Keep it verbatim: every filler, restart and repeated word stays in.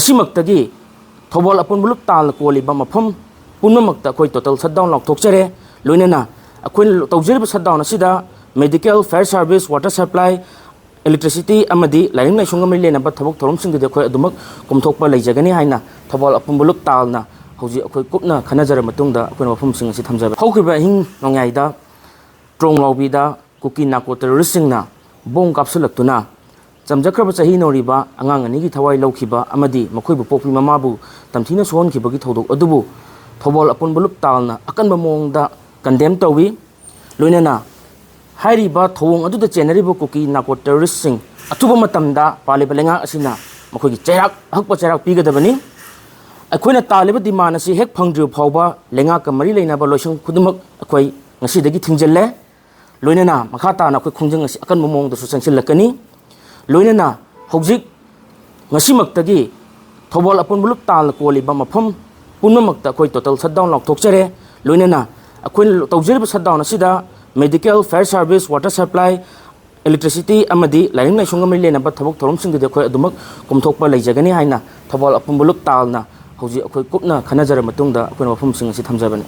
ꯁꯤꯃꯛꯇꯒꯤ ꯊꯧꯕꯥꯜ ꯑꯄꯨꯟꯕ ꯂꯨꯞ ꯇꯥꯜꯅ ꯀꯣꯜꯂꯤꯕ ꯃꯐꯝ ꯄꯨꯝꯅꯃꯛꯇ ꯑꯩꯈꯣꯏ total shutdown ꯂꯥꯎꯊꯣꯛꯆꯔꯦ꯫ ꯂꯣꯏꯅꯅ ꯑꯩꯈꯣꯏꯅ ꯇꯧꯖꯔꯤꯕ shutdown ꯑꯁꯤꯗ medical, fire service, water supply, electricity ꯑꯃꯗꯤ ꯂꯥꯏꯅꯤꯡ ꯂꯥꯏꯁꯣꯟꯒ ꯃꯔꯤ ꯂꯩꯅꯕ ꯊꯕꯛ ꯊꯧꯔꯝꯁꯤꯡꯗꯨꯗꯤ ꯑꯩꯈꯣꯏ ꯑꯗꯨꯃꯛ ꯀꯣꯝꯊꯣꯛꯄ ꯂꯩꯖꯒꯅꯤ ꯍꯥꯏꯅ ꯊꯧꯕꯥꯜ ꯑꯄꯨꯟꯕ ꯂꯨꯞ ꯇꯥꯜꯅ ꯍꯧꯖꯤꯛ ꯑꯩꯈꯣꯏ ꯀꯨꯞꯅ ꯈꯟꯅꯖꯔꯕ ꯃꯇꯨꯡꯗ ꯑꯩꯈꯣꯏꯅ ꯋꯥꯐꯝꯁꯤꯡ ꯑꯁꯤ ꯊꯝꯖꯕ꯫ ꯍꯧꯈꯤꯕ ꯑꯍꯤꯡ ꯅꯣꯡꯌꯥꯏꯗ ꯇ꯭ꯔꯣꯡ ꯂꯥꯎꯕꯤꯗ ꯀꯨꯀꯤ ꯅꯥꯔꯀꯣ terroristꯁꯤꯡꯅ bomb ꯀꯥꯞꯁꯤꯜꯂꯛꯇꯨꯅ ꯆꯝꯖꯈ꯭ꯔꯕ ꯆꯍꯤ ꯅꯧꯔꯤꯕ ꯑꯉꯥꯡ ꯑꯅꯤꯒꯤ ꯊꯋꯥꯏ ꯂꯧꯈꯤꯕ ꯑꯃꯗꯤ ꯃꯈꯣꯏꯕꯨ ꯄꯣꯛꯄꯤ ꯃꯃꯥꯕꯨ ꯇꯝꯊꯤꯅ ꯁꯣꯛꯍꯟꯈꯤꯕꯒꯤ ꯊꯧꯗꯣꯛ ꯑꯗꯨꯕꯨ ꯊꯧꯕꯥꯜ ꯑꯄꯨꯟꯕ ꯂꯨꯞ ꯇꯥꯜꯅ ꯑꯀꯟꯕ ꯃꯑꯣꯡꯗ condemn ꯇꯧꯏ꯫ ꯂꯣꯏꯅꯅ ꯍꯥꯏꯔꯤꯕ ꯊꯧꯑꯣꯡ ꯑꯗꯨꯗ ꯆꯦꯟꯅꯔꯤꯕ ꯀꯨꯀꯤ ꯅꯥꯔꯀꯣ terroristꯁꯤꯡ ꯑꯊꯨꯕ ꯃꯇꯝꯗ ꯄꯥꯜꯂꯤꯕ ꯂꯩꯉꯥꯛ ꯑꯁꯤꯅ ꯃꯈꯣꯏꯒꯤ ꯆꯩꯔꯥꯛ, ꯑꯍꯛꯄ ꯆꯩꯔꯥꯛ ꯄꯤꯒꯗꯕꯅꯤ꯫ ꯑꯩꯈꯣꯏꯅ ꯇꯥꯜꯂꯤꯕ demand ꯑꯁꯤ ꯍꯦꯛ ꯐꯪꯗ꯭ꯔꯤꯕ ꯐꯥꯎꯕ ꯂꯩꯉꯥꯛꯀ ꯃꯔꯤ ꯂꯩꯅꯕ ꯂꯣꯏꯁꯪ ꯈꯨꯗꯤꯡꯃꯛ ꯑꯩꯈꯣꯏ ꯉꯁꯤꯗꯒꯤ ꯊꯤꯡꯖꯤꯜꯂꯦ꯫ ꯂꯣꯏꯅꯅ ꯃꯈꯥ ꯇꯥꯅ ꯑꯩꯈꯣꯏ ꯈꯣꯡꯖꯪ ꯑꯁꯤ ꯑꯀꯟꯕ ꯃꯑꯣꯡꯗꯁꯨ ꯆꯪꯁꯤꯜꯂꯛꯀꯅꯤ꯫ ꯂꯣꯏꯅꯅ ꯍꯧꯖꯤꯛ ꯉꯁꯤꯃꯛꯇꯒꯤ ꯊꯧꯕꯥꯜ ꯑꯄꯨꯟꯕ ꯂꯨꯞ ꯇꯥꯜꯅ ꯀꯣꯜꯂꯤꯕ ꯃꯐꯝ ꯄꯨꯝꯅꯃꯛꯇ ꯑꯩꯈꯣꯏ total shutdown ꯂꯥꯎꯊꯣꯛꯆꯔꯦ꯫ ꯂꯣꯏꯅꯅ ꯑꯩꯈꯣꯏꯅ ꯇꯧꯖꯔꯤꯕ shutdown ꯑꯁꯤꯗ medical, fire service, water supply, electricity ꯑꯃꯗꯤ ꯂꯥꯏꯅꯤꯡ ꯂꯥꯏꯁꯣꯟꯒ ꯃꯔꯤ ꯂꯩꯅꯕ ꯊꯕꯛ ꯊꯧꯔꯝꯁꯤꯡꯗꯨꯗꯤ ꯑꯩꯈꯣꯏ ꯑꯗꯨꯃꯛ ꯀꯣꯝꯊꯣꯛꯄ ꯂꯩꯖꯒꯅꯤ ꯍꯥꯏꯅ ꯊꯧꯕꯥꯜ ꯑꯄꯨꯟꯕ ꯂꯨꯞ ꯇꯥꯜꯅ ꯍꯧꯖꯤꯛ ꯑꯩꯈꯣꯏ ꯀꯨꯞꯅ ꯈꯟꯅꯖꯔꯕ ꯃꯇꯨꯡꯗ ꯑꯩꯈꯣꯏꯅ ꯋꯥꯐꯝꯁꯤꯡ ꯑꯁꯤ ꯊꯝꯖꯕꯅꯤ꯫